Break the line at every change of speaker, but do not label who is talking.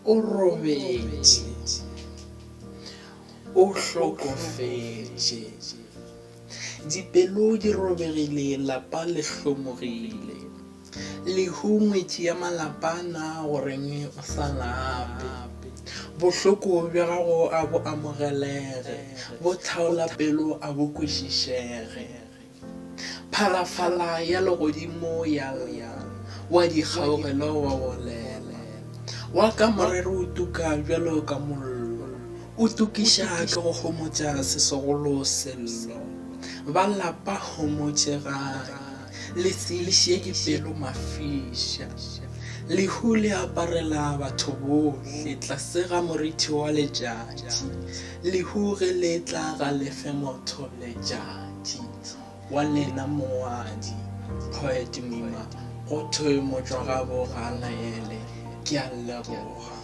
O robetše. O hlokofetše. Dipelo di robegile, lapa le hlomogile. Lehu ngwetši ya malapa na goreng o sa lape? Bohloko bja gago a bo amogelege, bo tlhaola pelo a bo kwešišege. Phalafala ya legodimo ya lla, wa dikgaugelo wa bolela. Wa ka morero o tuka bjalo ka mollo, o tukiša ke go homotša se segolo sello. Ba lapa homotšegang, le se iše dipelo mafiša. Lehu le aparela batho bohle tlase ga morithi wa letšatši. Lehu ge le tla ga le fe motho letšatši. Wa lena mongwadi, Poet Mima, go thwe motšwagabo ga a laele. Ke a leboga.